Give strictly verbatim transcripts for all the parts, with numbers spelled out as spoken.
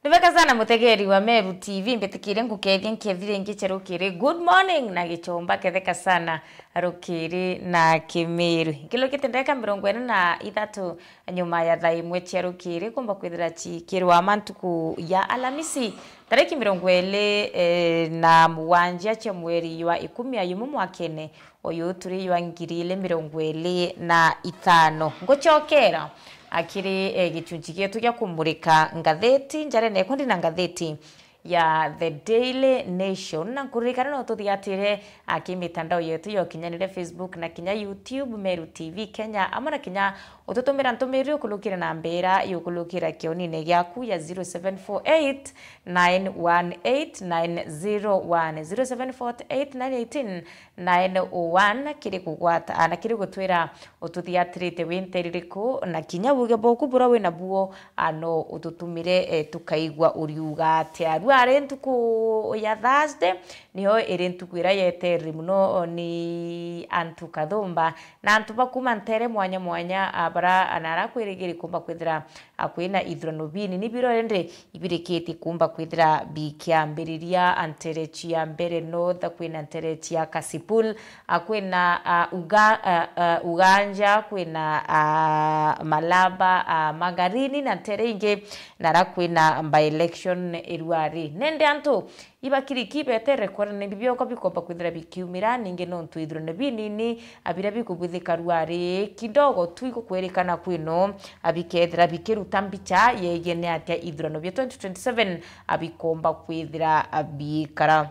Ni bwega sana mutegeri wa Meru T V, mbitikirie ngukethie nkethire ingi cia rukiri. Good morning na gichomba ketheka sana rukiri na Kimiru. Nkilukite ndagika mirongo iri na ithatu nyuma ya thaa imwe cia rukiri, kumba kwithira cikirwa mantuku ya Alamisi, tariki mirongo iri, eh, na mugwanja cia mweri jwa ikumi na jumwe mwakene uyu turi jwa ngiri ili mirongo ili na itano. Ngucokera akiri, eh, gichunchi gietu gia kumurika ngatheti, njarene ikundi na ngatheti ya The Daily Nation, na nkuririkana no tuthiatire, ah, ki mitandao yetu ya ukinyanire, Facebook na kinya YouTube, Meru T V Kenya, amwe na kinya ututumira ntumiri ukulukire namba ira yukulukira kionine giaku ya zero seven four eight nine one eight nine zero one, zero seven four eight nine eighteen nine oh one, kiri kugwata, na kiri gutwira ututhiatirite wi nteere iriku, na kinya uuge bwaku buria wina buo, a, no ututumire, e, tukaigua uriuga atia. Riu ari ntuku ya Thursday, niyo iri ntuku iria yetereri mono ni antu kathumba, na antu ba kuuma nteere mwanya mwanya, a, bara, a, na ara kwirigiri kumba kwithira, a, kwina ithurano binini biro indi ibirikitie kumba kwithira bikiambiriria. A, nteere cia Mbeere North, kwina nteere cia Kasipul, a, kwina, a, Uga-, a, a, Uganja, kwina, a, Malaba, a, Magarini na nteere ingi, nara kwina by-election irua ri. Nende antu ibakiriki betere kwarana ni bioko bikomba kwithira bikiumira, ningi nontu ithurano binini, a, biria bikubwithika rua ri kidogo tu igukwirikana kwino, a, bikethira bikiruta mbicha yegie ni atia ithurano bia twenty twenty-seven, a, bikomba kwithira, a, biikara.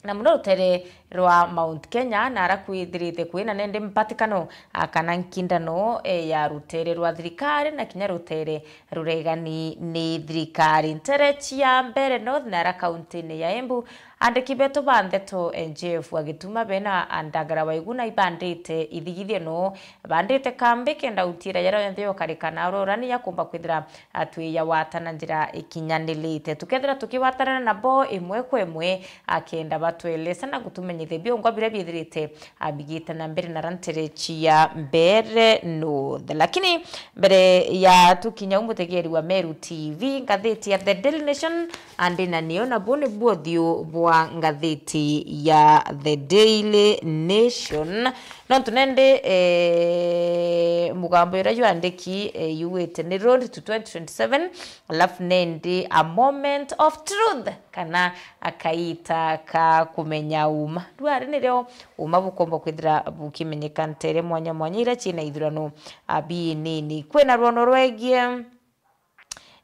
Na mono rutere rwa Mount Kenya, nara kwithirite kwina nende mpatikano, a, kana nkindano, e, ya rutere rwa thirikari na kinya rutere ruregani ni thirikari. Nteere cia Mbeere North nara kaunti-ini ya Embu, andiki betu ba ndeto, e, Jeff wa Gituma bena Ndagara wa Iguna ibandite ithigithio no bandite kambi kenda utiira jaria yonthe yokarikana urorani ya kumba kwithira, a, twiyawata na njira ikinyanirite. Tukethira tukiwatanana nabo imwe kwa imwe, a, kenda batwelesa na gutumenyithia biongwa biria biithirite, a, bigite na mbere na rantere cia Mbeere North. Lakini mbere ya tukinya u mutegeri wa Meru T V, ngathiti ya The Daily Nation, andi na niyo na bu ni buo thiu bwa ngathiti ya The Daily Nation. Nontu nende, eh, mugambo uria jwandiki, eh, yuwite ni Road to twenty twenty-seven, alafu nende a moment of truth, kana akaita ka kumenya uma. Riu ari nirio uma bukomba kwithira bukimenyeka ntere mwanya mwanya iria ciina ithurano, a, binini. Kwina rwono rwegie,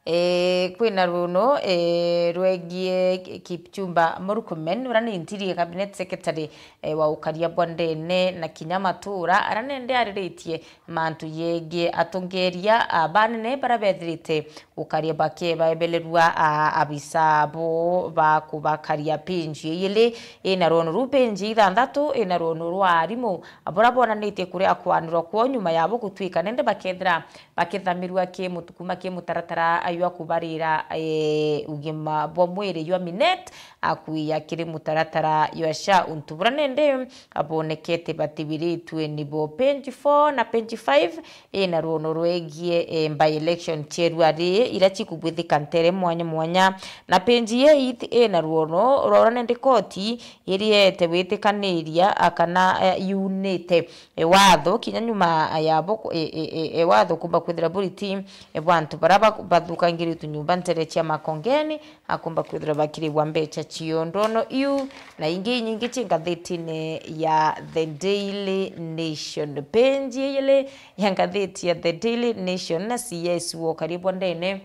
e, kwina rwono, e, rwegie Kipchumba Murkomen, uria ni Interior Cabinet Secretary, e, wa ukaria bwa ndene na kinya matura, aria nende ariritie mantu yegie atongeria, a, banene baria bethirite ukaria bakebaebelerua, a, abisa bo ba kubakaria. Penji iyili ina rwono ruu, penji ithanthatu ina rwono rwa arimu buria bonanitie kuria kwanirwa kwoo nyuma yabo gutwika nende bakethira bakithamirua ki mutu-, kuma ki mutaratara jwa kubarira, e, ugima bwa mwiri jwa Minet, a, kwija kiri mutaratara jwa SHA, untu buria nende abonekete batibiritue nibo. Page four na page five ina rwono rwegie, e, by-election cia irua ri iria cikubwithika ntere mwanya mwanya, na page eight ina rwono rwa uria nende koti iriete witikaniria, a, kana, e, yunite, e, watho kinya nyuma yabo ku-, e, e, e, e, watho kumba kwithira buriti, e, bwa antu baria ba-, bathukangiritwe nyumba ntere cia makongeni, akumba kwithirwa bakirigwa mbecha cio. Ndono iu na ingi inyingi ci ngathitine ya The Daily Nation. Page iyili ya ngathiti ya The Daily Nation na C S wokarie bwa ndene,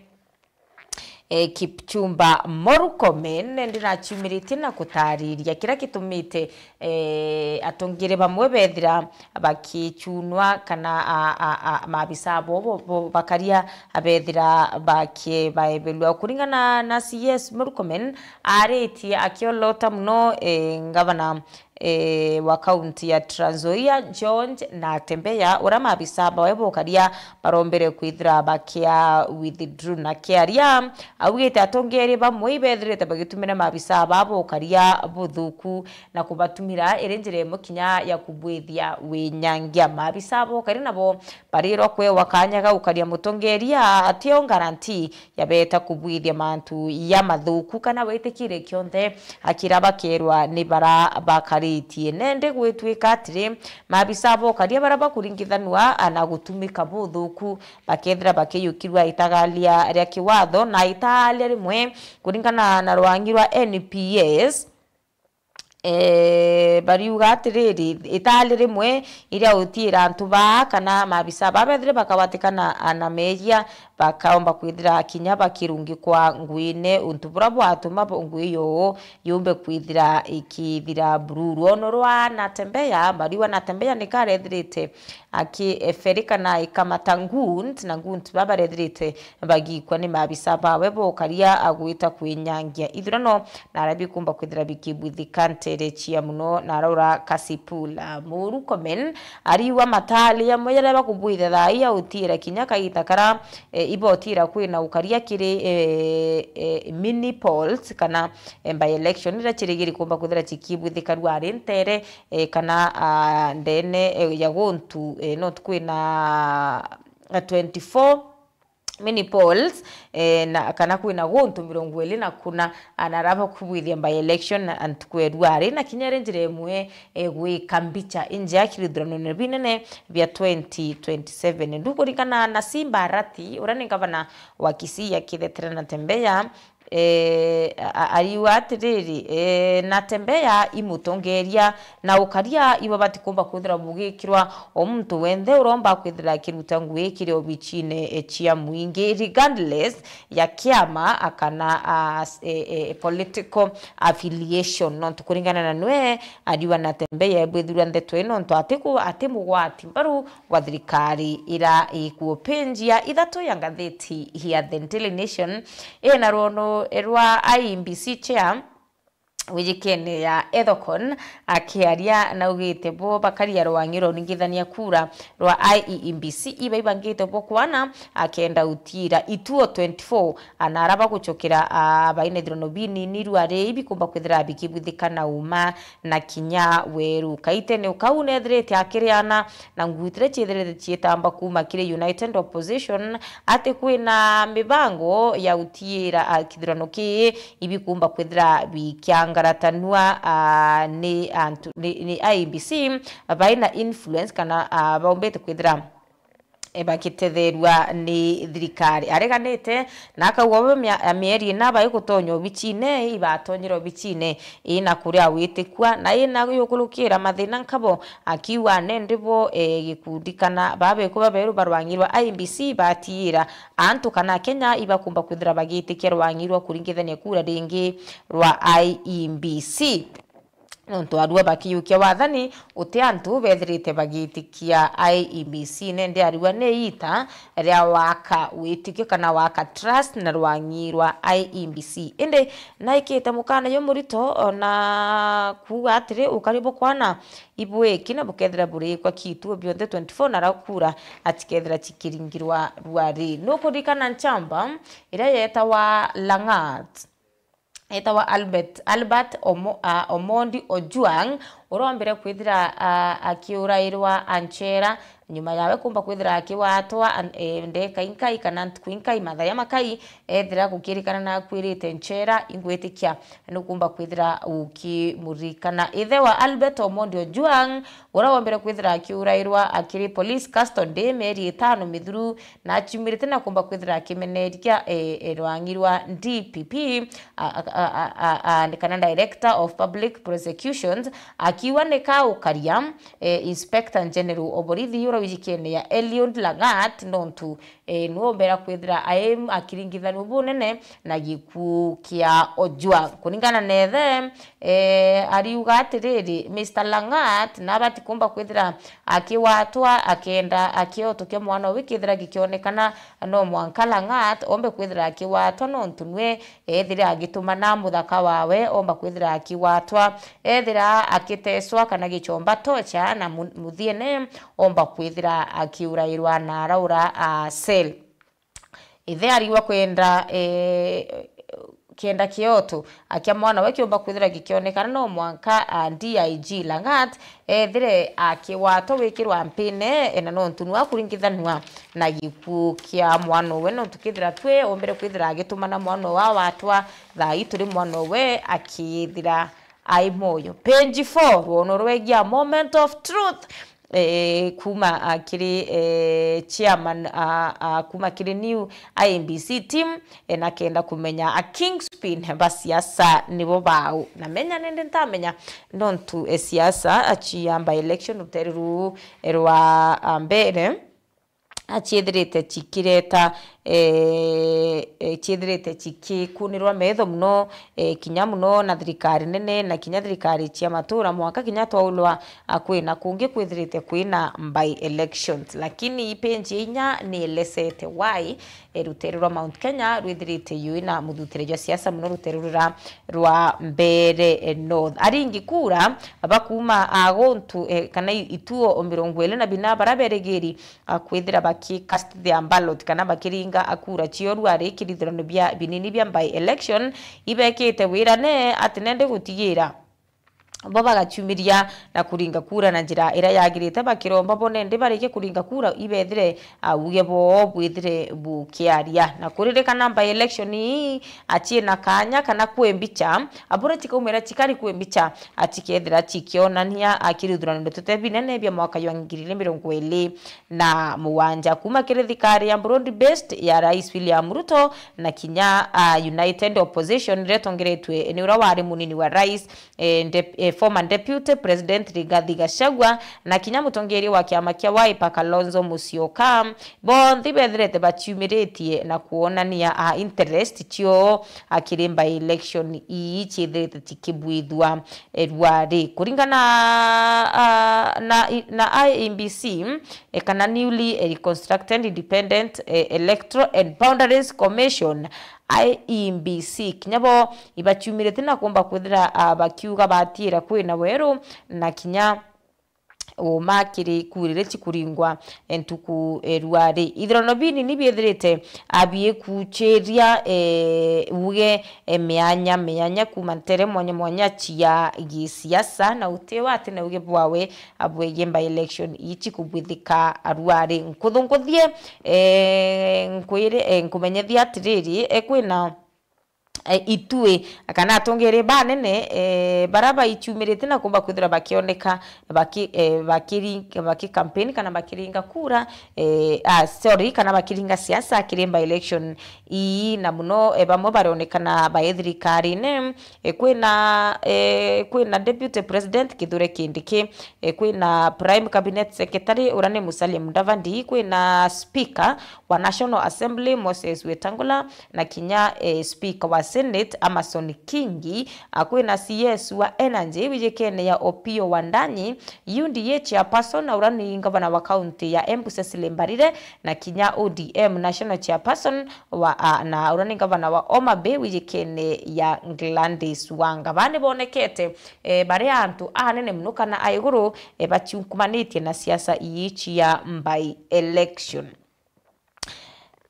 e, Kipchumba Murkomen, ndinaciumiritie na gutariria kiria gitumite, e, atongeri bamwe bethira bakichunwa kana a, a, a, maabisa bo, bo, bo bakaria bethira bakibaebelua. Kuringana na C S Murkomen, aritie akiolota mono, e, ngavana, eh, wa kaunti ya Trans Nzoia, George Natembeya, uria maabisa bawe bokaria barombere kwithira bakia withdraw. Na kiaria, augite atongeria bamwe ibethirite bagitumira maabisa ba bokaria buthuku na kubatumira iri njira imwe kinya ya kubwithia winyangia. Maabisa bokaria nabo barirwa kwewa kanya ga gukaria mutongeria atio guarantee yabeta kubwithia mantu ya mathuku kana witikire kionthe akira bakerwa ni bara bakaritie. Nende gwitwika atiri, maabisa bokaria bara bakuringithanua na gutumika buthuku bakethira bakiyukirwa itagalia ria kiwatho na italia rimwe kuringana na rwangi rwa N P S. Eh, bariuga atiriri, itaali rimwe iria utiira antu baa kana maabisa baa bethire bakawatikana na meeyia, bakaomba kwithira kinya bakirungikwa nguine, untu buria bwatuma bo-, ngui yoo yumbe kwithira ikithira bururu. Ono rwa Natembeya, bariuga Natembeya nikarethirite aki-, eh, feri kana ikamata ngunt, na ngunt baa barethirite bagikwa ni maabisa bawe bokaria agwita kwinyangia ithurano, na aria bikumba kwithira bikibwithika ntere cia muno na araura Kasipul. Murkomen ariuga mataali jamwe jaria bakubwitha thaa ii autiira kinya kaita kara, eh, ibotiira kwina ukaria kiri, eh, eh, mini polls kana, eh, by election iria cirigiri kumba kwithira cikibwithika rwari ntere, eh, kana, ah, ndene, eh, ya guntu, eh, no tukwina, ah, twenty-four mini polls, eh, na kana kwina guntu mirongo iri na kuna, ah, na araba kubwithia by election na ntuku ya rwari na kinya iri njira imwe, eh, gwika mbicha injea kiri ithuranone binene bia twenty twenty-seven. Ndukuringana na Simba Arati, uria ni ngavana wa Kisii akithetera Natembeya, eh, a-, a-, ariuga atiriri, eh, Natembeya imutongeria na ukaria ibo batikumba kwithira bugikirwa o muntu wenthe uromba kwithira akiruta ngui kiri obichine, eh, cia mwingi, regardless ya kiama, a, kana, a, s-, eh, eh, political affiliation. Nontu kuringana na nwe, ariuga Natembeya ebwithirwa ndeto ino nontu atiku-, ati mugwati mbaru gwa thirikari ira ikuo. Page ya ithatu ya ngatheti ya The Daily Nation ina rwono rwa I E B C chair wijikene ya Ethekon akiaria naugite bo bakaria rwangi rwa uringithania kura rwa I E B C iba ibangite bo kwana akenda utira ituo twenty-four, ana ara bagucokera, a, baina ithurano binini rwari ibikumba kwithira bikibwithika na uma na kinya weru. Kaitene kau nethirite akiriana na nguti iria ciithirite ciitamba kuuma kiri United Opposition ati kwina mibango ya utiira, a, kithurano kii ibikumba kwithira bikiangaratanua, a, ni antu, ni, ni I E B C baina influence kana, a, baumbite kwithira, e, bagitetherua ni thirikari. Areganite na akauga bo mia-, mieri ina baigutonya obichine, ibatonyire obichine ina kuria witikua na ina yukurukira mathina nkabo, akiuga nende bo, e, gikundi kana babeku baberu ba rwangi rwa I E B C batiira antu kana Akenya ibakumba kwithira bagitikia rwangi rwa kuringithania kura ringi rwa I E B C. Nontu arua bakiyukia wathani, guti antu bethirite bagitikia I E B C, nende arua ni iita ria waka witikio kana waka trust na rwangi rwa I E B C. Indi naikite mukana jumurito na kuuga atiri, ukari bukwana ibwiki na bukethira burikwa kituo bionthe twenty-four na arakura atikethira cikiringirwa rwari. Nukuririkana nchamba iria yetawa Lang'at? Etawa Albert, Albert Omo-, a, Omondi Ojwang, urombire kwithira, a, akiurairwa anchera, nyuma yawe kumba kwithira akiwatwa an-, e, ndeka inkai kana ntuku inkai, mathaa makai, ethira gukirikana na akwirite nchera, ingwitikia nukumba kwithira ukimuririkana. Ithe wa Albert Omondi Ojwang, uria wombere kwithira akiurairwa akiri police custody mieri itano mithuru, na aciumirite na kumba kwithira akimeneria, e, e, rwangi rwa D P P, a, a, a, a, a, a, kana Director of Public Prosecutions, akiuga ni kaukaria, e, Inspector General o borithi uria wijikene ya Eliud Lagat, nontu e, niwe ombera kwithira ai akiringithanua bunene na gikuu kia Ojwang. Kuringana na ithe, e, ariuga atiriri, Mister Langat nabati kumba kwithira akiwatwa akenda akioto kia mwana uyu kithira gikionekana no mwanka Langat ombe kwithira akiwatwa nontu nwe ethire agitumana muthaka wawe omba kwithira akiwatwa, ethira akiteswa kana gichomba tocha na mu-, muthiene omba kwithira akiurairwa na araura a cell. Ithe ariwa kwenda, eh, kenda kioto akia mwana we kiomba kwithira gikionekana no mwanka, ah, D I G Langat ethire akiwatwa wikirwa mpine, eh, na nontu nwa kuringithanua na gikuu kia mwana uwe, nontu kithira twe ombere kwithira agitumana mwana uwe awatwa, thai turi mwana uwe akithira ai moyo. Page four, rwono rwegia moment of truth, eh, kuma, ah, kiri, eh, chairman, ah, ah, kuma kiri new I E B C team, eh, na kenda kumenya a kingpin ba siasa nibo bau. Na menya nindi ntamenya nontu, eh, siasa achiamba election rutere ruu, eh, rwa, ah, mbere, achiethirite chikireta, eh, eh, chiethirite chikikunirwa metho muno, eh, kinya muno na thirikari nene na kinya thirikari cia matura, mwanka kinya twaulwa, ah, kwina kungi kwithirite kwina by elections. Lakini ipenji inya nielesete why, eh, rutere rwa Mount Kenya rwithirite yui na muthutire jwa siasa muno rutere rura rwa Mbeere, eh, North. Aringi kura bakuma, ah, guntu, eh, kana i-, ituo mirongo iri na bina bara berigiri a kwithira baki cast their ballot kana bakiringa a kura cio ruari kirithirano bia binini bia by election, ibekite wirane ati nende gutigira bo bagachumiria na kuringa kura na njira iria yagirite, bakiromba bo nende barikie kuringa kura ibethire, a, uge boo bwithire bukiaria. Na kuririkana by election ii, achie na kanya kana kwi mbicha, abura chikaumira chikari kwi mbicha, achikethira chikionania, a, kirithirano tutebi nene bia mwaka jwa ngiri igiri mirongo iri na mugwanja kuma kiri thirikari ya broad based ya Rais William Ruto na kinya, ah, United Opposition iria itongeretwe ni uria wari munini wa rais, eh, dep-, eh, former Deputy President Rigathi Gachagua na kinya mutongeria wa kiama kia Wiper Kalonzo Musyoka. Bonthe bethirete baciumiritie na kuonania, ah, interest cio, ah, kiri by election ii ciithirite cikibwithua, eh, ruari. Kuringana, ah, na, na I E B C, eh, kana newly, eh, reconstructed Independent, eh, Electoral and Boundaries Commission, I E B C, kinya bo ibaciumirite na kumba kwithira, ah, bakiuga batiira kwina weru na kinya uma kiri kura iria cikuringwa, eh, ntuku, eh, ruari. Ithurano binini biithirite, ah, biikuchiria, eh, uge, eh, mianya mianya kuma ntere mwanya mwanya cia gisiasa, na uti wati na uge bwawe, ah, bwegie by election ii cikubwithika ruari. Nkuthunguthie, eh, nkwire, eh, nkumenyethia atiriri, eh, kwina eh, itui kana atongeri banene, eh, bara baichumirite na kumba kwithira bakioneka baki, eh, bakiri-, baki campaign kana bakiringa kura, eh, ah, sorry, kana bakiringa siasa kiri by election ii, na muno, eh, bamwe barionekana bai thirikarine, eh, kwina, eh, kwina Deputy President Kithure Kindiki, eh, kwina Prime Cabinet Secretary uria ni Musalia Mudavadi, kwina Speaker wa National Assembly Moses Wetangula, na kinya, eh, Speaker wa Senate Amason Kingi, ah, kwina C S wa Energy wijikene ya Opiyo Wandayi, U D A Chairperson na uria ni Ngavana wa kaunti ya Embu Cecily Mbarire, na kinya O D M National Chairperson wa, ah, na uria ni Ngavana wa Homa Bay wijikene ya Gladys Wanga. Baa ni bonekete, eh, bari antu anene muno kana a iguru, eh, baciunkumanitie na siasa ii cia by election.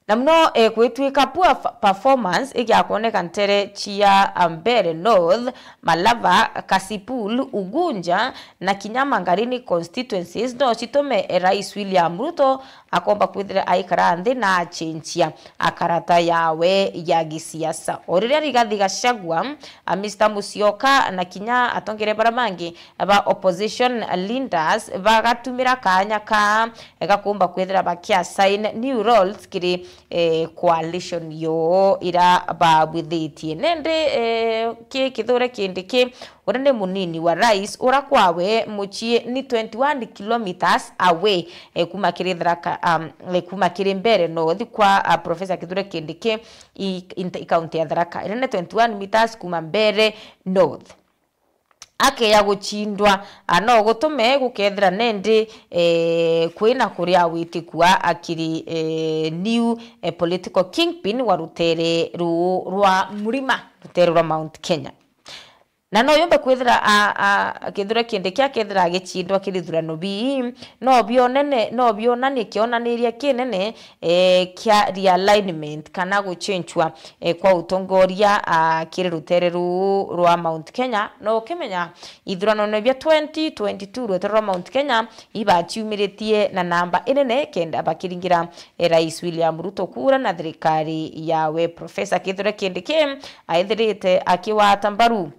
Na muno, eh, gwitwika poor f-, performance igiakwoneka ntere cia, ah, Mbeere North, Malava, Kasipul, Ugunja na kinya Mangarini constituencies no citume, eh, Rais William Ruto akomba kwithira aikara nthi na achenjia, ah, karata yawe ya gisiasa. O riria Rigathi Gachagua, ah, Mister Musyoka na kinya atongeria bara bangi ba opposition leaders bagatumira kaanya kaa gakumba kwithira bakia sign new roles kiri, eh, coalition yoo ira babwithitie. Nindi, eh, ki Kithure Kindiki, uria ni munini wa rais, ura kwawe mucii ni twenty-one kilometres away, eh, kuma kiri Tharaka, um, eh, kuma kiri Mbeere North kwa, ah, Professor Kithure Kindiki i, i, i county ya Tharaka, iria ni twenty-one meters kuma Mbeere North. Akeya gucindwa, a, no gutume gukethira nendi, eh, kwina kuria witikua akiri, eh, new, eh, political kingpin wa rutere ruu rwa Mlima, rutere rwa Mount Kenya. Na no yumbe kwithira a, a, Kithure Kindiki akethira agicindwa kiri ithurano bii, no bionene, no bionanie kionaniria kinene, eh, kia realignment kana guchenchwa, eh, kwa utongoria, ah, kiri rutere ruu rwa Mount Kenya. No ukimenya ithuranone bia twenty twenty-two rutere rwa Mount Kenya ibaciumiritie na namba inene kenda bakiringira, eh, Rais William Ruto kura na thirikari yawe. Professor Kithure Kindiki aithirite akiwata mbaru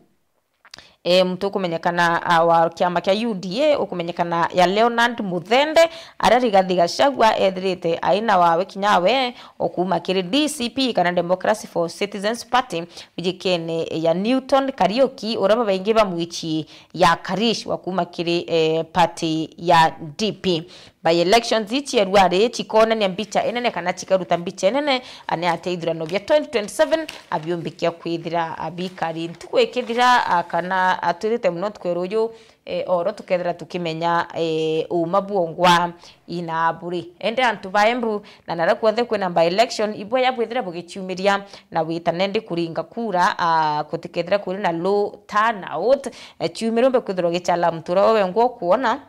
e, muntu ukumenyekana, a, wa kiama kia U D A, ukumenyekana ya Leonard Muthende, aria Rigathi Gachagua ethirite aina wawe kinya we, o kuma kiri D C P kana Democracy for Citizens Party, wijikene ya Newton Kariuki, uria babaingi bamwichi ya Karish wa kuma kiri, e, party ya D P. By elections ici erua ri cikonania mbicha inene kana cikaruta mbicha inene, ane atia ithurano bia twenty twenty-seven abiumbikia kwithira abikari. Ntuku ikithira, a, kana atwirite muno ntuku ya ruju, e, oro tukethira tukimenya, e, uma bwongwa ina buri. Ende antu ba Embu na nara kuothe kwina by election, ibwaya bwithire bugiciumiria na wita nendi kuringa kura, a, gutikethira kuri na low turnout. E, ciumire umbe kwithirwa gichala mtura we wengwa ukuona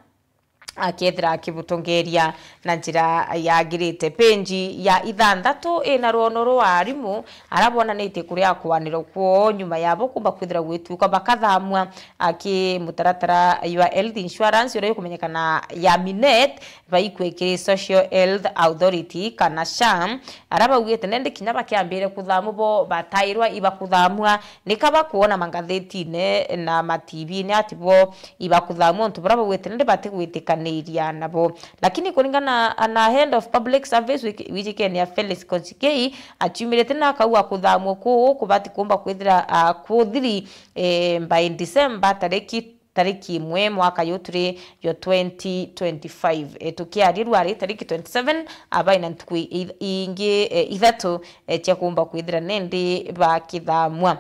akethira akibutongeria na njira yagirite. Penji ya ithanthatu ina rwono rwa arimu ara bonanitie kuria kwanirwa kwoo nyuma yabo kumba kwithira gwituka bakathamwa aki mutaratara jwa health insurance uria ukumenyekana ya Minet, baikwe kiri Social Health Authority kana SHA, ara baugite nendi kinya bakiambire kuthamwa bo batairwa ibakuthamwa, nika bakwona mangathetine na mativine ati bo ibakuthamwa untu buria baugite nendi batigwitikaniria nabo. Lakini kuringana na head of public service wiki-, wijikene ya Felix Koskei, aciumirite na akauga kuthamwa kuu kubati kumba kwithira, ah, kuthiri, eh, by December tariki, tariki imwe mwaka yu turi yo twenty twenty-five. Eh, tukiaria rwari tariki twenty-seven, abai na ntuku i-, ingi, eh, ithatu, eh, cia kumba kwithira nendi bakithamwa.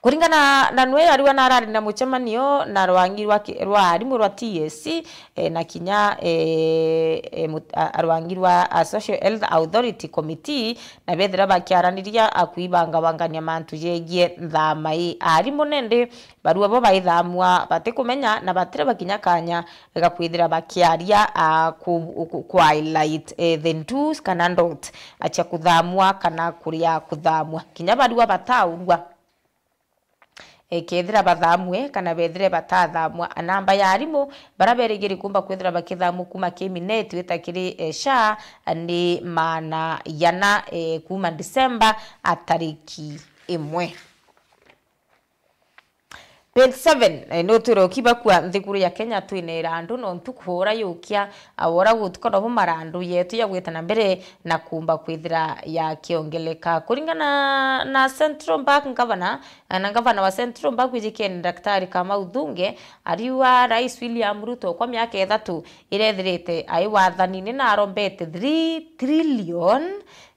Kuringana na nwe arua na arari na mucemanio na rwangi rwa ki-, rwa arimu rwa T S C, eh, na kinya, eh, eh, mut-, a, a rwangi rwa, a, Social Health Authority Committee, na bethira bakiaraniria a kwibangabangania mantu jegie nthama ii. Arimu nendi barua bo baithamwa batikumenya na batire bakinya kanya ga kwithira bakiaria, a, ku, ku, ku highlight, eh, the do's kana don't, a, cia kuthamwa kana kuria kuthamwa. Kinya barua bataurua. Ekethira bathamwe kana bethire batathamwa, a namba ya arimu bara berigiri kumba kwithira bakithamwa kuma ki Minet wita kiri, eh, SHA ni maana yana, eh, kuma December a tariki imwe. Page seven, eh, ni utwire ukibakua nthiguru ya Kenya twina irandu nontu kuura yukia, a, wora gutuka nobo marandu yetu ya gwita na mbere na kumba kwithira yakiongeleka. Kuringana na Central Bank Governor, na ngavana wa Central Bank wijikene Daktari Kamau Thunge, ariuga Rais William Ruto kwa miaka ithatu irethirite ai wathanini na arombete three trillion,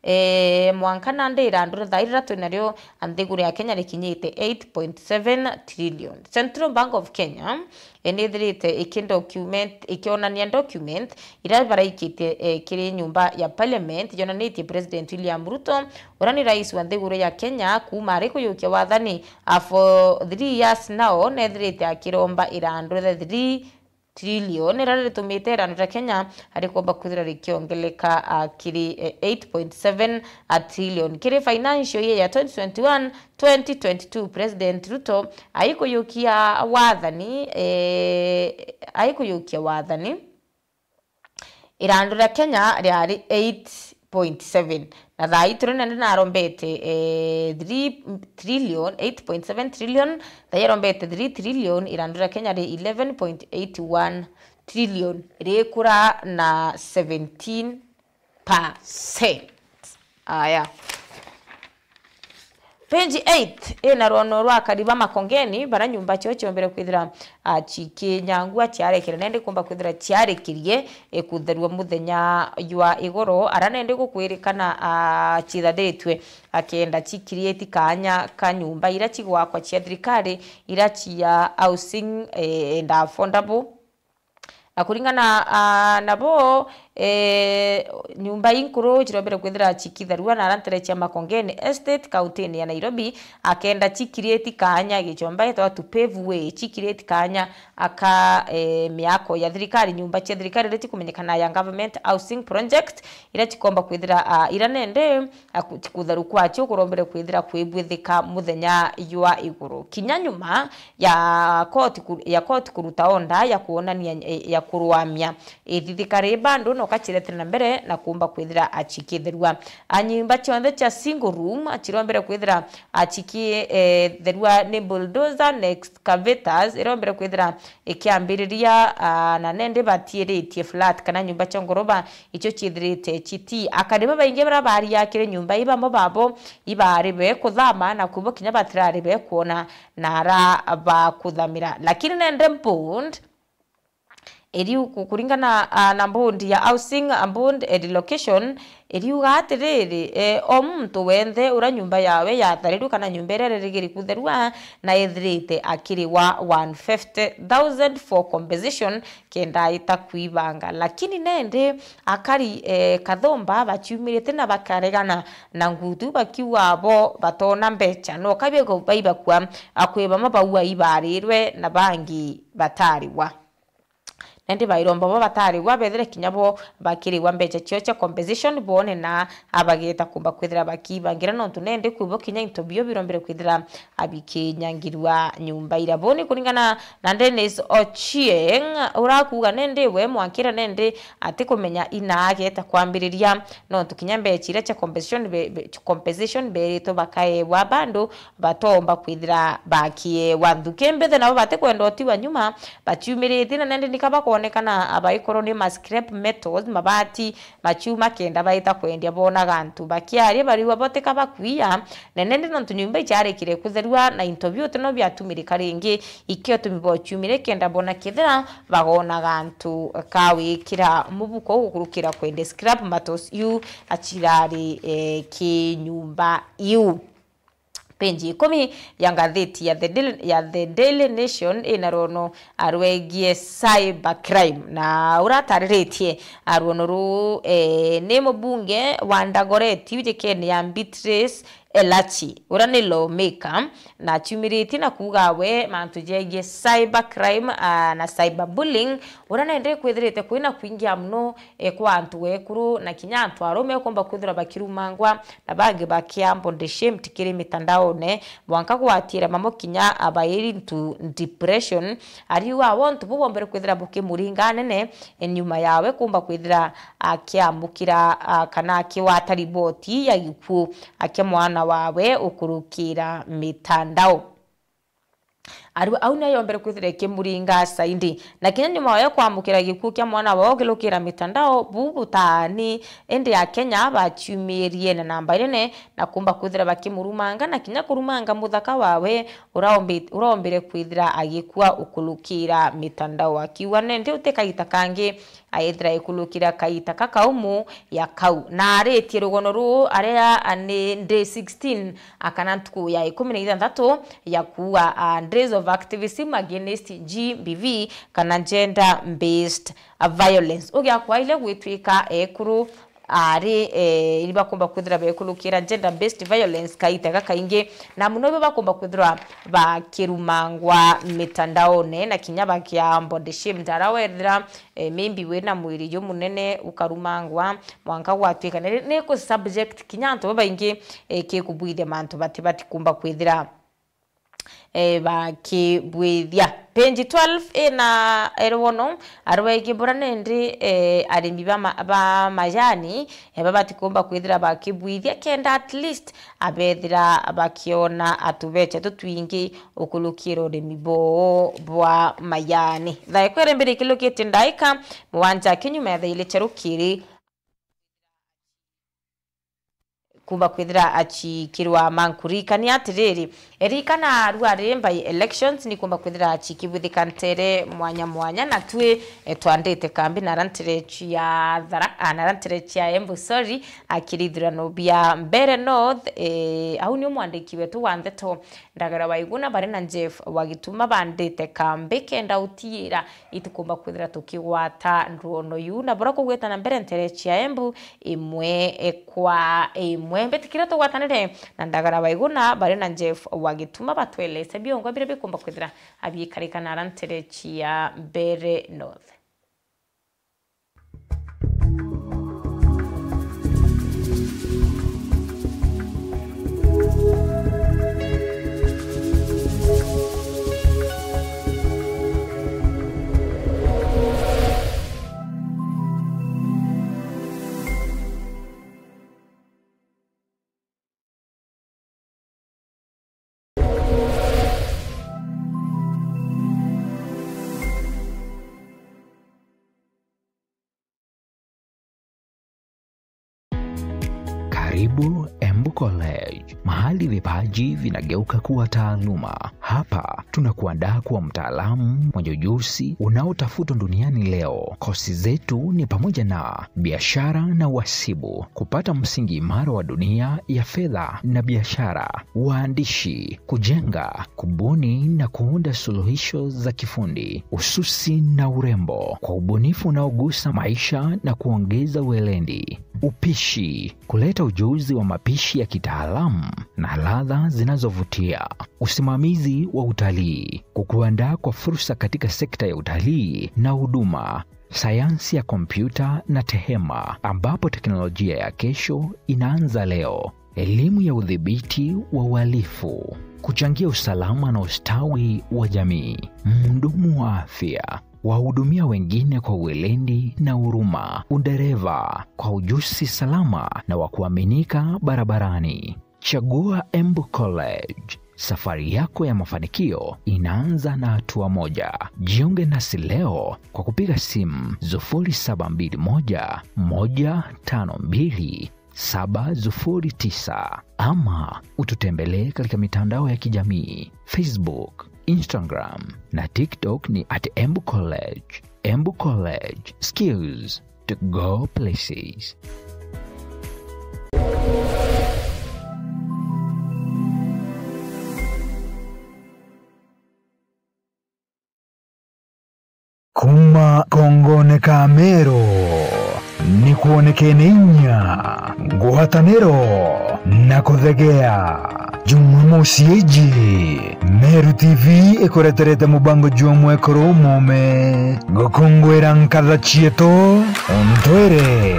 eh, mwanka nandi irandu rithairira twinario nthiguru ya Kenya rikinyite eight point seven trillion. Central Bank of Kenya, eh, nithirite iki document, ikionania document iria baraikitie, eh, kiri nyumba ya parliament, yonanitie President William Ruto, uria ni rais wa nthiguru ya Kenya, kuma ari kuyukia wathani, a, for three years now, nethirite akiromba irandu ria three trillion, iria ritumite irandu ria Kenya arikomba kwithira rikiongeleka, a, kiri, eh, eight point seven trillion. Kiri financial year ya twenty twenty-one, twenty twenty-two, President Ruto aikuyukia wathani, eh, aikuyukia wathani, irandu ria Kenya riari eight point seven, na thaa ii turi nandi narombete, eh, three trillion, eight point seven trillion, thaa ii arombete three trillion, irandu ria Kenya ri eleven point eight one trillion, rikura na seventeen percent. Aya. Page eight ina rwono rwa akari ba Makongeni, bara nyumba cio ciombere kwithira, ah, cikinyangua, ciarekere nende kumba kwithira ciarekirie, e, kutherua muthenya jwa igoro, ara nende gukwirikana, ah, cithathitwe, akenda cikirieti kaanya ka nyumba ira cigwakwa cia thirikari, ira cia housing, e, and affordable. Na kuringana, ah, nabo, eh, nyumba inkuru cirombere kwithira cikitharua na ara ntere cia Makongeni Estate, kautini ya Nairobi, akenda cikirieti kaanya gichomba gitwa to pave way, cikirieti kaanya aka, eh, miako ya thirikari, nyumba cia thirikari iria cikumenyekana ya government housing project, iria cikomba kwithira, ah, ira nende, aku-, kutharu kwacio kurombere kwithira kwibwithika muthenya jwa iguru. Kinya nyuma ya koti ku-, ya koti kuruta onda ya kuonania, eh, ya kurwamia ithithikari bandu no kaciretire na mbere na kumba kwithira acikitherua. A nyumba cionthe cia single room cirombere kwithira aciki, eh, therua ni bulldozer na excavators irombere kwithira ikiambiriria, ah, na nende batiiritie flat kana nyumba cia ngoroba icio ciithirite citi. Akari babaingi bara bariakire nyumba i bamwe babo ibaari be kuthama na kubo kinya batirari be kuona na ara ba kuthamira. Lakini nende bond iriu ku-, kuringana, ah, na bond ya housing, ah, bond and relocation, iriuga atiriri, eh, o muntu wenthe ura nyumba yawe yatharirwe kana nyumba iria irerigiri kutherua na ethirite akiriwa one fifty thousand for compensation kenda aita kwibanga. Lakini nende akari, eh, kathomba baciumirite na bakaregana na ngutu bakiuga bo batona mbecha. No kabigo baibakua akwi bamwe baua ibarirwe na bangi batariwa. Nende bairomba bo batariwa bethire kinya bo bakiriwa mbecha cio cia compensation bone na abageta kumba kwithira bakibangira nontu nende kwibo kinya into bio birombire kwithira abikinyangirwa nyumba ira. Boni kuringana na Dennis Ochieng, urakuga nende we mwankira nende atikumenya ina ageta kwambiriria, nontu kinya mbecha iria cia compensation be-, be-, compensation beritwe bakaewa bandu batomba kwithira bakiewa. Nthuki mbithe nabo batikwenda utiwa nyuma, baciumiritie na nende nika bakonekana abaikorwo ni ma scrap metals, mabati, maciuma kenda baita kwendia bonaga antu bakiaria bariua botika bakwiya, na nende nontu nyumba iciarikire kutherua na into biu tino biatumirika ringi, ikio tumi bochiumire kenda bona kethira bagona gantu ka wikira mubuko gukurukira kwende scrap metals iu acirari, eh, ki nyumba iu. Page ikumi ya ngatheti ya The Daily, ya The Daily Nation ina rwono arwegie cyber crime, na ura atariritie rwono ruu, eh, ni mubunge wa Dagoretti ujikene ya Beatrice Elachi, ura ni lawmaker, na aciumiritie na kuuga we mantu jegie cyber crime, ah, na cyber bullying, ura nende kwithirite kwina kwingia muno, eh, kwa antu ekuru na kinya antu arume ukomba kwithirwa bakirumangwa na bangi bakia body shamed kiri mitandaone, mwanka gwatira mamo kinya abairi into depression. Ariuga wontu bu bombere kwithira bukimuringa nene, e, nyuma yawe kumba kwithira akiamukira, a, kana akiwata riboti ya gikuu akia mwana wawe ukurukira mitandao. Aru-, au niyo yombere kwithira ikimuringa saindi. Na kinya nyuma wayo kwamukira gikuu kia mwana wao ukirukira mitandao, bu butaani, indi Akenya baciumirie na namba inene na kumba kwithira bakimurumanga na kinya kurumanga muthaka wawe uraombi-, uraombire kwithira agikua ukurukira mitandao, akiuga nende uti kaita kangi aethira ikulukira kaita kakaumu ya kau. Na aritie rugono ruu aria ni day sixteen, a, kana ntuku ya ikumi na ithanthatu ya kuua, a, Days of Activism Against G B V kana Gender Based Violence. Ugiakwaile gwitwika ekuru ari, e, iri bakumba kwithira bekulukira gender based violence kaita gakaingi, na muno ibo bakumba kwithirwa bakirumangwa mitandaone na kinya bakia body shamed. Ara wethira, e, maybe wina mwiri jumunene ukarumangwa, mwanka gwatwika ni, ni ku subject kinya antu babaingi, e, kikubwithia mantu bati batikumba kwithira, e, bakibwithia. Page twelve ina, e, rugono arwegi bura nindi, e, arimi ba ma-, ba majani, e, babatikumba kwithira bakibwithia kenda at least abethira bakiona atubecha tutwingi ukulukira urimi boo bwa majani. Thaa ikwere mbere ikilukitie ndaika mugwanja kinyuma ya thaa ili cia rukiri. kumba kwithira achikirwa mankurikania atiriri, erikana rua ri by elections ni kumba kwithira achikibwithika ntere mwanya mwanya, na twi, eh, twandite kambi nara ntere chia Thara-, ah, nara ntere chia Embu, sorry, akiri ithurano bia Mbeere North, eh, au nio mwandiki wetu wa ndeto Ndagara Waiguna bari na Jeff Wagituma bandite kambi kenda utiira itikumba kwithira tukigwata ndwono yu. Na bura kugweta na mbere ntere chia Embu imwe, eh, kwa imwe. Mbitikire tugwatanire na Ndagara Waiguna bari na Jeff Wagituma batwelese biongwa biria bikumba kwithira abiikarika nara ntere chia Mbeere North. Karibu Embu College, mahali vipaji vinageuka kuwa taaluma. Hapa tunakuandaa kuwa mtaalamu mwenye ujuzi unaotafutwa duniani leo. Kosi zetu ni pamoja na biashara na uhasibu, kupata msingi imara wa dunia ya fedha na biashara, uandishi, kujenga, kubuni na kuunda suluhisho za kifundi, ususi na urembo, kwa ubunifu unaogusa maisha na kuongeza weledi, upishi, kuleta ujuzi wa mapishi ya kitaalamu na ladha zinazovutia, usimamizi wa utalii, kukuandaa kwa fursa katika sekta ya utalii na huduma, sayansi ya kompyuta na tehema, ambapo teknolojia ya kesho inaanza leo, elimu ya udhibiti wa uhalifu, kuchangia usalama na ustawi wa jamii, mhudumu wa afya, wahudumia wengine kwa weledi na huruma, udereva kwa ujuzi salama na wa kuaminika barabarani. Chagua Embu College. Safari yako ya mafanikio inaanza na hatua moja. Jiunge nasi leo kwa kupiga simu sufuri saba mbili moja, moja tano mbili, saba sufuri tisa, ama ututembelee katika mitandao ya kijamii, Facebook, Instagram na TikTok ni at Embu College. Embu College, skills to go places. Kuuma kongone ka Meru, ni kwonekene inya, ngwataniro na kuthegea. Jumamosi iji, Meru T V ikureterete mubango jwa mwekuru umume. Gukungwira nkatha cietu, untwire,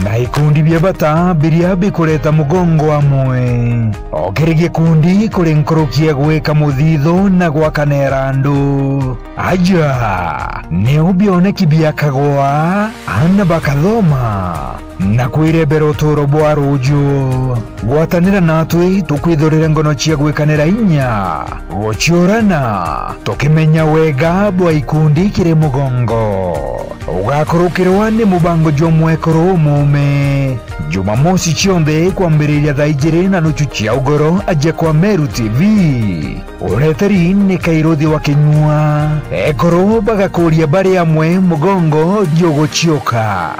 na ikundi bia bata biria bikureta mugongo amwe. O kiri gikundi kuri nkuruki ya gwika muthithu na gwakanira andu. Aja, niu bioneki biakagwa, aana bakathoma, na kwirembera uturo bwa ruju. Gwatanira natwi tukwithurire ngono cia gwikanira inya, guciurana, tukimenya wega bwa ikundi kiri mugongo. Ugakurukirwa ni mubango jwa mwekuru umume. Jumamosi cionthe kwambiriria thaa ijiri na nuchu cia ugoro aja kwa Meru T V. Ureteri ni Kairuthi wa Kinyua. Ekuru bagakuria bari amwe mugongo juguciuka.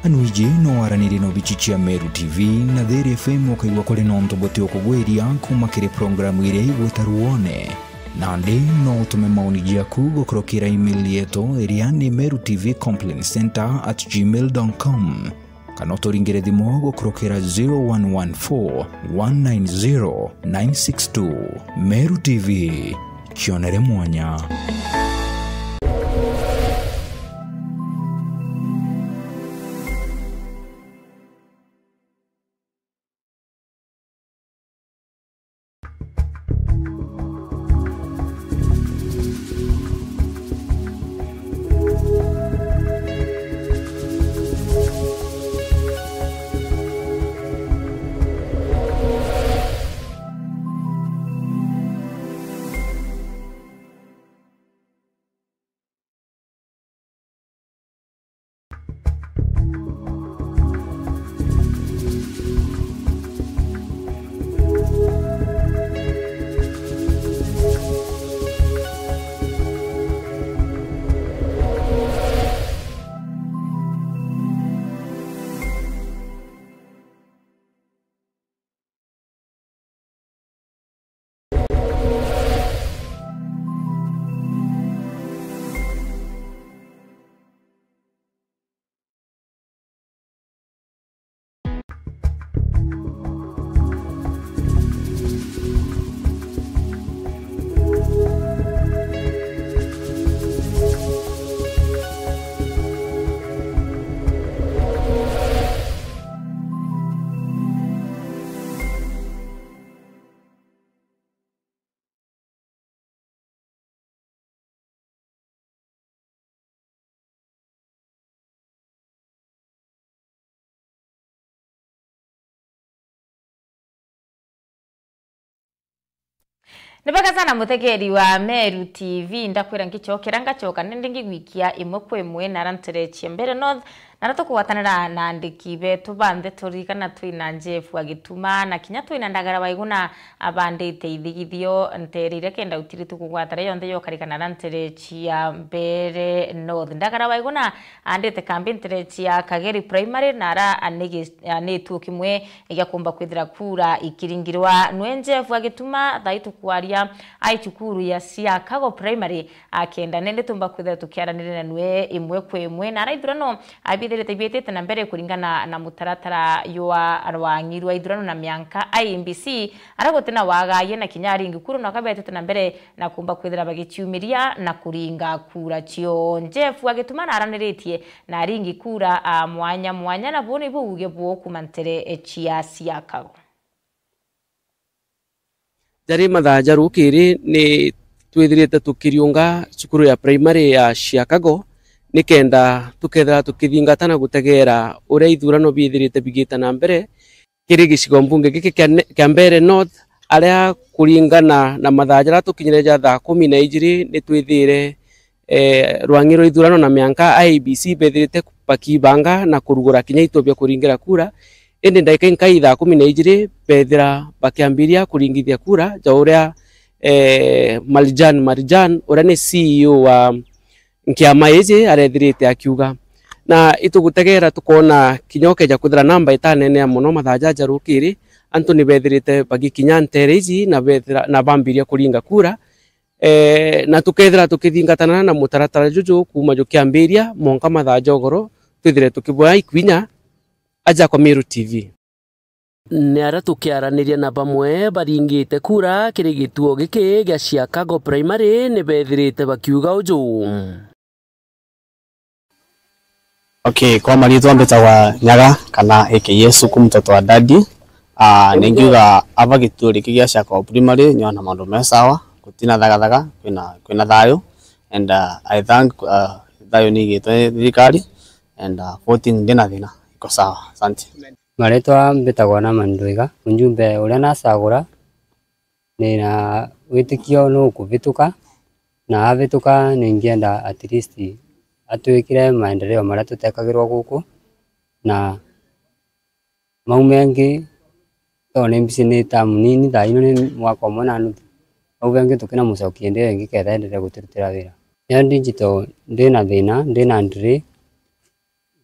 Anu iji no waranirie na obichi cia Meru T V na Thiri F M, ukaigua kuri na untu buti ukugwiria kuuma kiri programu iria igwita Ruone. Nandi no utume maoni jaku gukurukira email yetu iria ni meru T V complaint center at gmail dot com, kana uturingire thimu gukurukira zero one one four, one nine zero, nine six two. Meru T V, kionere mwanya. Ni bwega sana mutegeri wa Meru T V, ndakwira ngicokera ngacoka nindi ngigwikia imwe kwa imwe na ara nterechi ya Mbeere North, na ara tukugwatanira na andiki betu ba ndeto, ririkana twina Jeff wa Gituma na kinya twina Ndagara wa Iguna abandite ithigithio ntere iria kenda utiri tukugwatara yonthe yokarikana ara nterechi ya Mbeere North. Ndagara wa Iguna andite kambi nterechi ya Kageri Primary na ara anigi-, anituo kimwe gia kumba kwithira kura ikiringirwa. Nwe Jeff wa Gituma, thaa ii tukwaria ai cukuru ya Siakago Primary, akenda nende tumba kwithira tukiaraniria na nwe imwe kwa imwe. Na ara ithurano, a, bithirite biitite na mbere kuringana na mutaratara jwa rwang'i rwa ithurano na mianka I E B C, ara gutina wagaye na kinya aringi kura no kabetite na mbere na kumba kwithira bagiciumiria na kuringa kura cio. Jeff wa Gituma naraniritie na aringi kura a mwanya mwanya, na buu nibu uuge bwoo kuuma ntere cia Siakago. Jari mathaa ja rukiri ni twithirite tukiriunga cukuru ya primary ya Siakago, nikenda tukethira tukithingata na gutegeera uria ithurano biithirite bigita na mbere kiri gicigo mbunge giki kia ne-, kia Mbeere North, aria kuringana na mathaa jaria tukinyire ja thaa kumi na ijiri, ni twithire, eh, rwang'i rwa ithurano na mianka I E B C bethirite bakibanga na kurugura kinya ituo bia kuringira kura. Indi ndagika inkai thaa kumi na ijiri, bethira bakiambiria kuringithia kura ja uria, eh, Marjan Marjan, uria ni C E O wa nkiama iji arethirite akiuga. Na itugutegeera tukoona kinya ukeja kwithira namba itanenea mono mathaa jaja rukiri, antu ni bethirite bagikinya ntere iji na bethira, na bambiria kuringa kura. Eh, na tukethira tukithingatana na mutaratara juju kuuma jukiambiria mwanka mathaa ja ugoro, twithire tukibwaa ikwinya. Aja kwa Meru T V. Ni aria tukiaraniria na bamwe baringite kura kiri gituo giki gia Siakago Primary ni bethirite bakiuga uju. Okay, kwa mariitwa mbitagwa Nyaga kana A K A Suku, mtoto wa daddy. Ah, ningiuga aba gituo giki gia Siakago Primary, nyona maundu me sawa, gutina thagathaka, kwina, kwina thayu, and, ah, I thank, ah, thayu ni igitwe ni thirikari, and, ah, voting ndina thina, iko sawa. Asante. Maritwa mbitagwa Naamani Ndwiga, mjumbe uria nacagura, ndina witikio nukuvituka, na avituka ningienda at least atwikire maendeleo maria tutekagirwa guku, na mau mengi, tondũ ni mbisi ni term nini, thaa ino ni mwaka umwe na nuthu, au bengi tukina mucokie ndio ingi ketha endelee guturutira wira. Io digital ndina thina, ndina delay,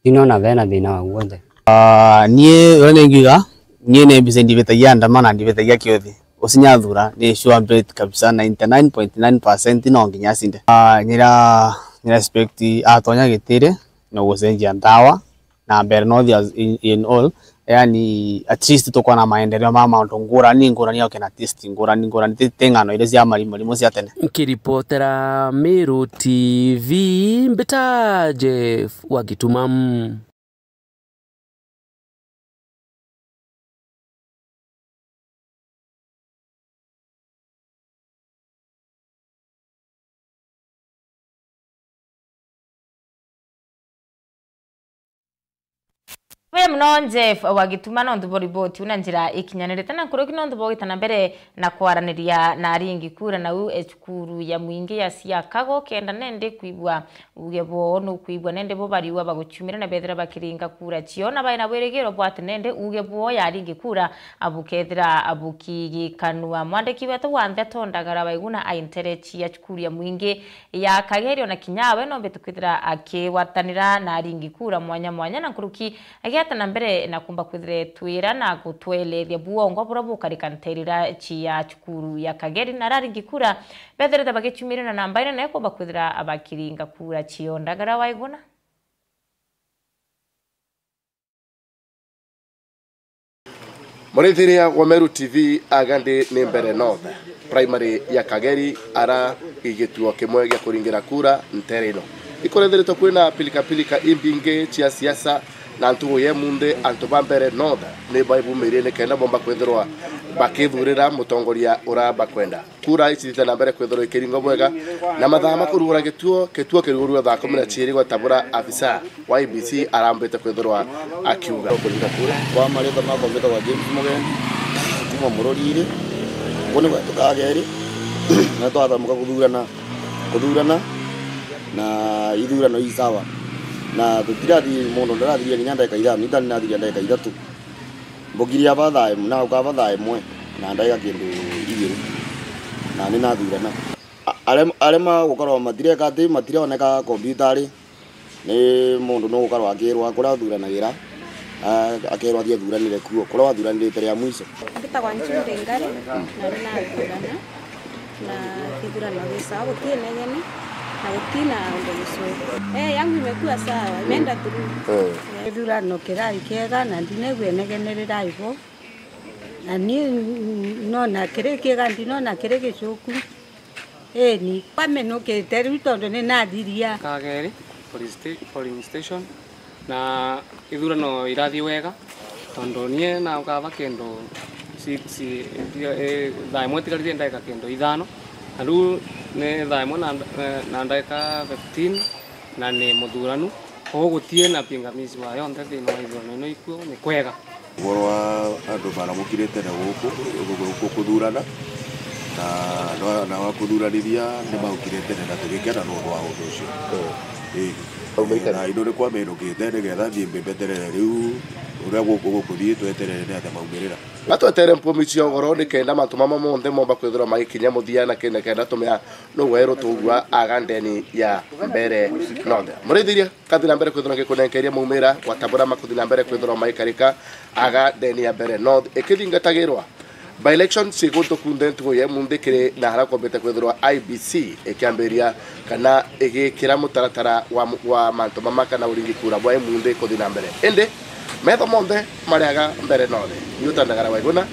ndinona bena thina wa guonthe. Ah, nie uria ningiuga, nie ni mbise ndibitagia ndama na ndibitagia kiothi. Ucinya thura ni sure bet kabisa ninety nine point nine percent no nginya acinde. Ah, nyira, nyira respect atonya gitiri no gucenjia ndawa na mbere no thi as in, in all, yani at least tukona maendeleo ma maundu ngurani ngurani, oke na taste ngurani ngurani, ti, ti ng'ano iria cia mari-, murimo cia tene. Nkiripotera Meru T V, mbita Jeff wa Gituma. Buya mono Jeff wa Gituma nontu bwa riboti iu na njira ikinyanirite na nkuruki nontu bwa gwita na mbere na kwaraniria na aringi kura nau e cukuru ya mwingi ya Siakago kenda nendi kwigua uge bwoo nukwigua nendi bo bariua baguciumira na bethira bakiringa kura cio na baina wirigiro bwa ati nendi uge bwoo ya aringi kura abukethira abukigikanua. Mwandiki wetu wa ndeto Ndagara Waiguna ai nterechi ya cukuru ya mwingi ya Kageri ona kinya we nombe tukwithira akigwatanira na aringi kura mwanya mwanya na nkuruki agiata na mbere na kumba kwithira etwira na gutwelethia bwongwa buria bukarika nterira cia cukuru ya Kageri na aringi kura bethirite bagicumire na namba inene kumba kwithira bakiringa kura cio. Ndagara Waiguna. Murithiria wa Meru T V, aga ndi ni Mbeere North, primary ya Kageri, ara i gituo kimwe gia kuringira kura ntere ino. Ikurethiritwe kwina pilikapilika imbingi cia siasa, na ntugu ya imunthi antu ba Mbeere North ni baibumirie nikenda bomba kwithirwa bakithurira mutongoria ura bakwenda. Kura icithite na mbere kwithirwa ikiringwa bwega, na mathaa ma kurugura gituo, gituo kirugurua thaa kumi na ciiri gwetabura afisa wa I E B C arambite kwithirwa akiuga. Kuringa kura kwa maritwa makwa mbitagwa James Mugeni, kuma Muroriri, kuu ni gwetu Kageri. Na twathomeka kuthurana, kuthurana, na ithurano i sawa. Na tutirathi, mundu ndarathiria kinya ndagika ithano, ita ninathiria ndagika ithatu. Mbukiri aba thaa imwe, na ukaba thaa imwe, na ndagika kindu igiri, na ninathurana. A-, aria, aria magukorwa matireka ati, matironeka kompyutari, ni mundu nugukorwa akirwa kuria uthuranagira, a-, akerwa athii athuranire kuo, kuria wathuranirite ria mwiso. Mbitagwa Nchundi Ngari, na ni nathurana, na kithurano gi sawa, guti inegene, na guti na undu mucuu. Eh, yangu imekuwa sawa, imeenda through. Eh. Kithurano kirai kiega, na ndinegua inegene rirai bo. Na ni nona kiri kiega, ndinona kiri gicuku. Eni, bamenukite riu tondu ni nathiria. Kageri, police sta-, polling station, na ithurano irathi wega, tondu nie na ukaba kindu six, eh, thaa imwe tigarite ndagika kindu ithano, na riu ni thaa imwe na, na ndagika fifteen, na ni muthuranu, koguo gutie na pingamizi wa yonthe thiini wa ithurano ino ikuo, ni kwega. Ugoro wa andu maramukire tene guku, guku kuthurana, na, na, na wa kuthuranithia ni maukire tene na tugikena nundu wa undu ucio. Mm. Ii. Au maikari. Na indo ni kwa minukite nigetha thii mbimbeterere riu uria guku gukuthii tweterere ni atia maumirira. Batwetere mpumi cia ugoro ni kenda mantu mama monthe momba kwithirwa magikinya muthia na kenda kenda tumea nugwe rutugua aga ndeni ya Mbeere North. Murithiria, kathi na mbere kwithirwa ngikunenkeria maumira gwa ta buria makuthi na mbere kwithirwa magikarika aga ndeni ya Mbeere North ikithingatagirwa. By-election ci guntu kunthe ntuku ya imunthi kiri na haria kumbite kwithirwa I B C ikiambiria kana igikira mutaratara wa, wa mantu mama kana uringi kura bwa imunthi kuthi na mbere. Indi metho monthe mari aga Mbeere North. Ni utandagara wa iguna,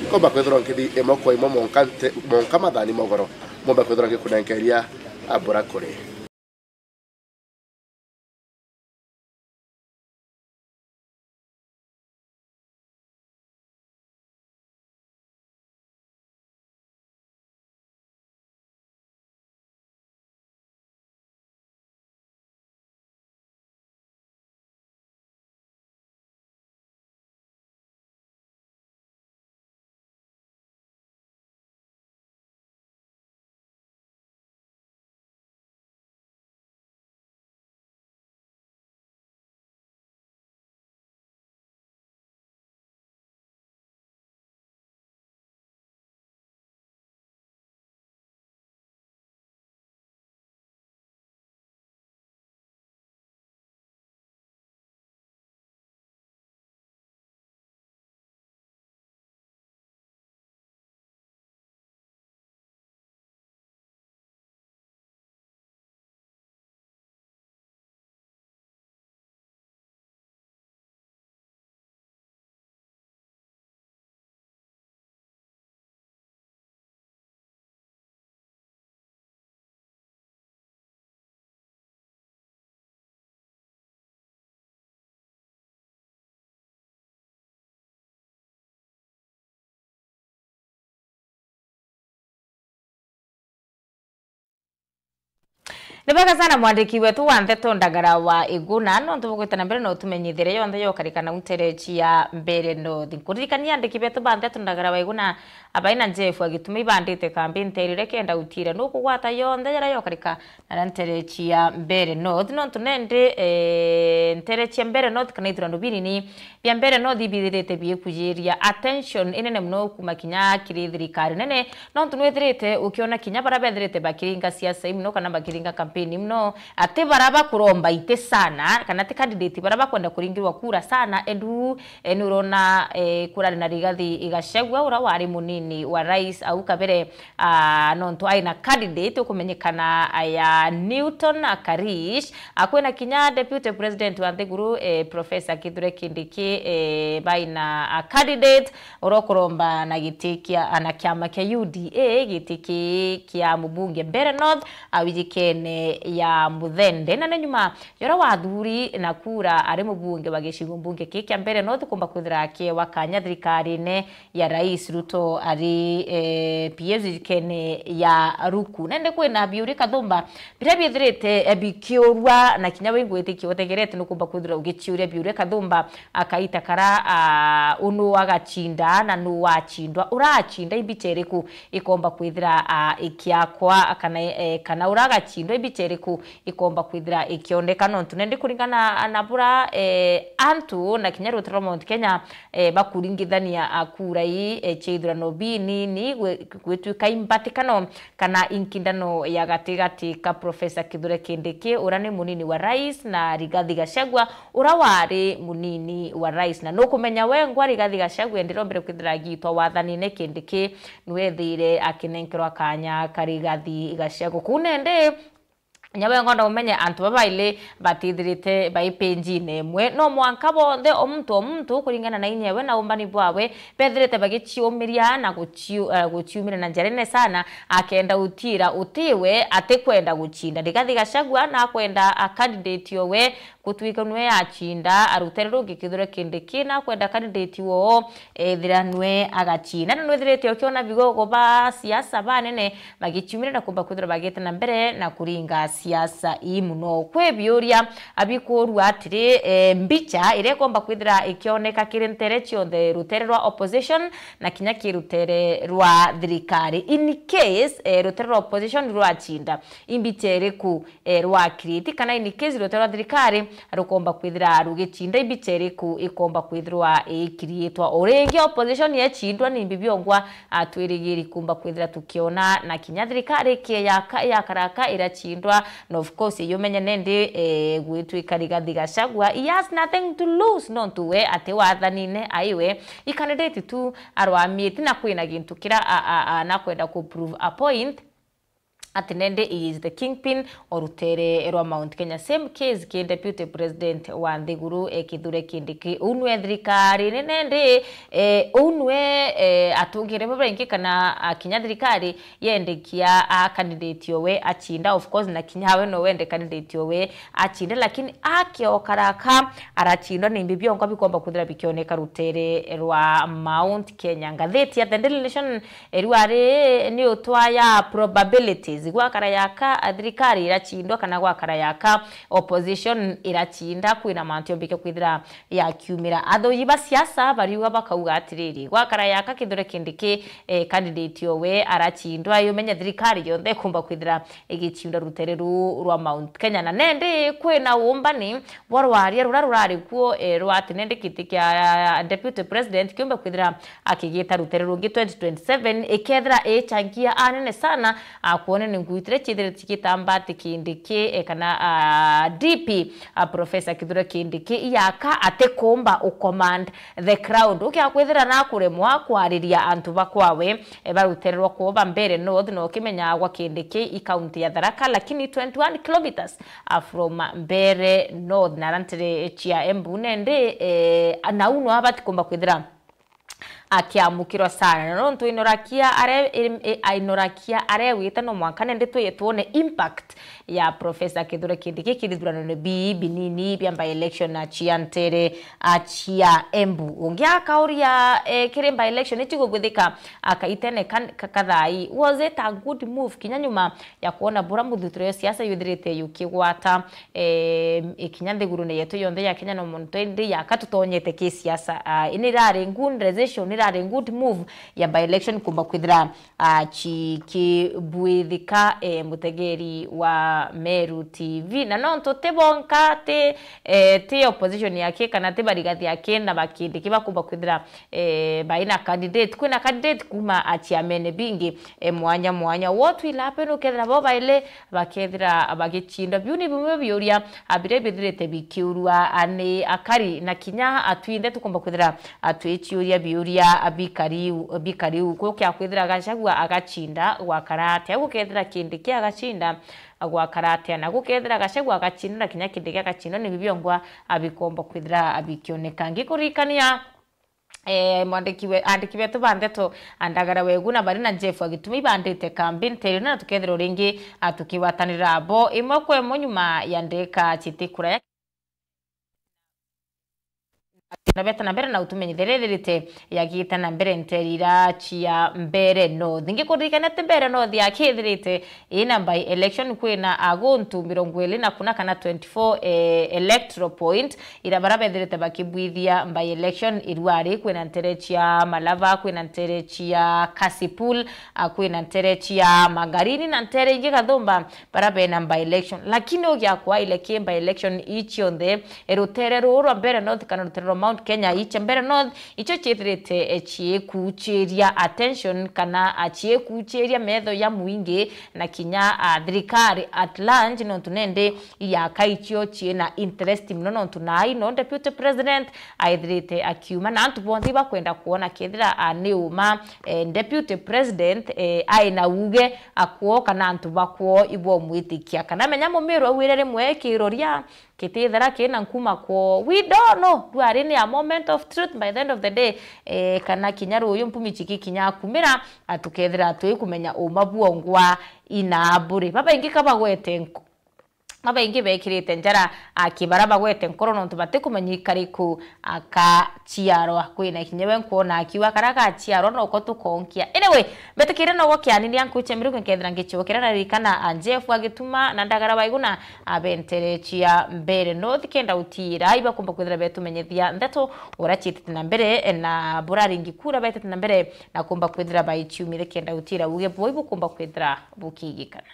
nkomba kwithirwa nkithi imwe kwa imwe mwanka nte-, mwanka mathani mogoro. Momba kwithirwa ngikunenkeria abura kuri. Ni bwega sana mwandiki wetu wa nteto Ndagara wa Iguna, nontu bugwita na mbere na utumenyithire yonthe yokarika nau ntere cia Mbeere North. Nkuririkania andiki betu ba nteto Ndagara wa Iguna, abai na Jeff Agituma ibandite kambi nterire kenda utira nukugwata yonthe jaria yokarika na ntere cia Mbeere North, nontu nendi, eh, ntere cia Mbeere North kana ithurano binini bia Mbeere North bithirite biikujiria attention inene mono kuma kinya kiri thirikari nene, nontu nwithirite ukiona kinya baria bethirite bakiringa siasa ii mono kana bakiringa kampeni mono, ati baria bakuromba iti sana, kana ti candidate baria bakwenda kuringirwa kura sana, endu, eh, nurona, eh, kurari na Rigathi Gachagua, uria wari munini wa rais au kabere, ah, nontu aina candidate ukumenyekana ya Newton Karish, ah, kwina kinya deputy president wa nthiguru, eh, Professor Kithure Kindiki, eh, baina, ah, candidate uria ukuromba na giti kia, na kiama kia U D A, giti ki kia mubunge Mbeere North, awijikene ya Muthende, na ni nyuma ya uria wathuri na kura ari mubunge wa gicigo mbunge kii kia Mbeere North kumba kwithira akiewa kanya thirikarine ya Rais Ruto ari, eh, P S kene ya Ruku. Nende kwina biuria kathumba biria bithirite, eh, bikiurua, na kinya wi ngwitikia utegerete nukumba kwithira ugiciuria biuria kathumba akaita kara, ah, unu agacinda na nu wacindwa, uracinda imbicha iriku ikomba kwithira, ah, ikiakwa, kana, eh, kana uragacindwa imbicha iriku ikomba kwithira ikioneka, nontu nendi kuringana na bura, eh, antu na kinya rutere rwa Mount Kenya, eh, bakuringithania, ah, kura ii, eh, cia ithurano binini gwi-, gwituika imbatikano kana inkindano ya gatigati ka Professor Kithure Kindiki, uria ni munini wa rais, na Rigathi Gachagua, uria wari munini wa rais. Na nukumenya wengwa Rigathi Gachagua endirombere kwithira agitwa wathanine, Kindiki nwethire akinenkerwa kanya ka Rigathi Gachagua. Kuu nendi nya wengwa na umenye antu babaili batithirite bai page-ini imwe. No mwanka bonthe o muntu o muntu kuringana na inyewe na umbani bwawe bethirite bagiciumiria na guciu-, eh, guciumira na njira nene sana, akenda utira utiwe atikwenda gucinda. Rigathi Gachagua nakwenda a candidate owe gutwika nwe acinda, arutere rungi Kithure Kindiki nakwenda candidate woo ethira nwe agacinda. Na nwithirite ukiona bigogo ba siasa banene bagiciumira na kumba kwithirwa bagite na mbere na kuringa siasa ii muno. Kwi biuria abikurua atiri, eh, mbicha iria ikomba kwithira ikioneka kiri ntere cionthe, rutere rwa opposition na kinya ki rutere rwa thirikari. In case, eh, rutere rwa opposition rwacinda, imbicha iriku, eh, rwa create, kana in case rutere rwa thirikari rukomba kwithira rugicinda, imbicha iriku ikomba kwithirwa ikiriitwa? O ringi opposition yecindwa, ni imbi biongwa, ah, twirigiri kumba kwithira tukiona, na kinya thirikari ikiyaka, iyakaraka iracindwa, na of course, yumenye nendi, eh, gwitwika Rigathi Gachagua, he has nothing to lose, nontu we ati wathanine aiwe, i candidate tu arwamite, na kwina gintu kira a, a, a, nakwenda ku prove a point ati nendi he is the kingpin o rutere rwa Mount Kenya. Same case ki deputy president wa nthiguru, eh, Kithure Kindiki. Uu nwe thirikari ni nendi, eh, uu nwe, eh, atungire babaingi kana, ah, kinya thirikari yendekia a candidate owe acinda, of course, na kinya awe no wende candidate owe acinda, lakini akiokaraka aracindwa ni imbi bionka bikomba kwithira bikioneka rutere rwa Mount Kenya. Ngathiti ya The Daily Nation iriu ari ni utwaya probabilities, gwakara yaka thirikari iracindwa kana gwakara yaka opposition iracinda, kwina mantu yombike kwithira yakiumira. Athuji ba siasa bariuga bakauga atiriri, gwakara yaka Kithure Kindiki, eh, candidate owe aracindwa, yumenye thirikari yonthe ikumba kwithira igicinda rutere ruu rwa Mount Kenya. Na nendi kwina umbani bwa rwaria ruria rurari kuo, eh, rwa ati nendi giti kia deputy president kiumbe kwithira akigita rutere rungi twenty twenty-seven, ikethira ichangia anene sana, a, kwona ni nguitire ciithire cigitamba ati Kindiki, e, kana, a, D P, a, Professor Kithure Kindiki iyaka atikumba u command the crowd. Ukia kwithira na kuremwa kwariria antu bakwawe, e, barutererwa kuo ba Mbeere North, na ukimenya gwa Kindiki i county ya Tharaka, lakini twenty-one kilometres, a, from Mbeere North, na ara ntere cia Embu nendi, e, nau no abatikumba kwithira akiamukirwa sana. Na nontu inorakia are-, im-, i-, a-, inorakia arewita no mwanka nendi twi-, twone impact ya Professor Kithure Kindiki kithurano-ini bii binini bia by election na cia ntere, a, cia Embu. Ungi akauria, e, kiri by election ici gugwithika, a, kaitene kan-, ka-, kathai, was it a good move? Kinya nyuma ya kwona bura muthuturo ya siasa yuthirite yukigwata, e, ikinya nthigurune yetu yonthe ya Kenya no muntu indi yaka tutonyete ki siasa. A, ini irari good decision, irari good move ya by election kumba kwithira, a, cikibwithika, e, mutegeri wa Meru T V. Na nontu ti bonka, ti, e, ti opposition yake kana ti barigathi yake na bakindi kibakumba kwithira, e, baina candidate. Kwina candidate kuma a ciamene bingi, e, mwanya mwanya. What will happen ukethira bo baile bakethira bagicinda? Biu ni bimwe biuria, a, biria bithirite bikiurua, a, ni akari, na kinya a twinthe tukumba kwithira, a, twiciuria biuria, a, bikari u-, bikari u. Gukia kwithira Gachagua agacinda, gwakara atia? Gukethira Kindiki agacinda, gwakara atia? Na gukethira Gachagua agacinda na kinya Kindiki agacinda, ni bibiongwa, a, bikomba kwithira, a, bikioneka. Ngikuririkania, Eh, mwandiki we, andiki betu ba ndeto, a Ndagara Weguna bari na Jeff Agituma ibandite kambi nteere na tukethirwa ringi, a, tukigwatanira abo imwe kwa imwe nyuma ya ndika citi kuraya. Na beta na mbere na utumenyithirithirite yagita na mbere nteere ira cia Mbeere North. Ngikurikania ati Mbeere North yakithirite ina by election kwina aguntu mirongo iri na kuna kana twenty-four, eh, electoral point ira bara bethirite bakibwithia by election irwari, kwina nteere cia Malava, kwina nteere cia Kasipul, a, kwina nteere cia Magarini na nteere ingi gathumba bara bena by election. Lakini ugiakwaile ki by election ii cionthe, e, rutere ruu rwa Mbeere North kana rutere rwa Mount Kenya iche Mbeere North, icio ciithirite, e, ciikuchiria attention kana, a, ciikuchiria metho ya mwingi na kinya, a, thirikari at large, nontu nende iaka icio ciina interest mono, nontu naai no deputy president aithirite akiuma na antu bonthe ibakwenda kwona kethira, a, ni uma, e, deputy president, e, aina uge akwoo kana antu bakwoo ibomwitikia. Kana menya mumiru auire rimwe kiroria kitithira kina nkuma kwoo. We don't know. Rwari ni a moment of truth by the end of the day. Eh, kana kinya ruyu mpumi chiki kinya kumira, a, tukethira twikumenya uma bwongwa ina buri. Babaingi kabagwete nko-, babaingi bekirite njara, a, kibara bagwete nkoro nontu batikumenya ikariku, a, kachiarwa. Kwina kinya we nkwona akiuga kara gachiarwa noko tukonkia. Anyway, mbetikire nogo kiani ni ankuche miruko nkethira ngichokera na rikana, a, Jeff Agituma na Ndagara Waiguna, a, bentere cia Mbeere North kenda utira ibakumba kwithira betumenyethia ndeto ura ciitite na mbere na buraringi kura baitite na mbere na kumba kwithira baichiumire kenda utira uge boi bukumba kwithira bukigikana.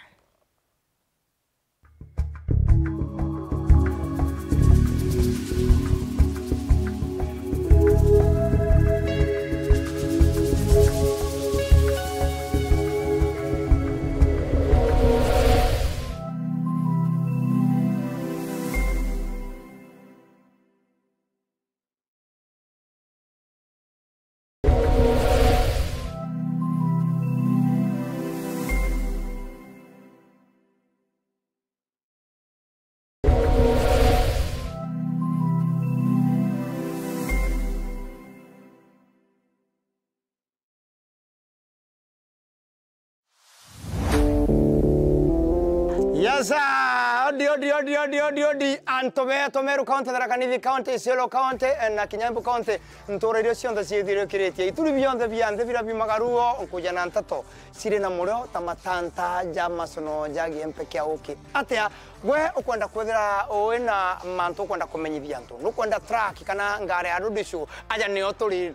Yes, sir. Odi, odi, odi, odi, odi, odi. Antu betu Meru County, Tharaka Nithi County, Isiolo County, eh, na kinya Embu County, ntura iria cionthe ciithirikiritie. Ituri bionthe bia nthi bira biumagaruo nkuja na nteto ciri na murio ta matanta ja macono ja giempe kia uki. Atia? Gwe ukwenda kwithira ui na mantu ukwenda kumenyithia antu, nukwenda track kana ngari ya road show, aja nio turi.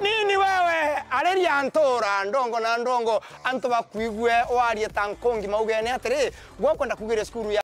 Nini wewe, ariria ntura ndongo na ndongo, antu bakwigue warie ta nkungi maugene atiri, gwe ukwenda kugiria cukuru ya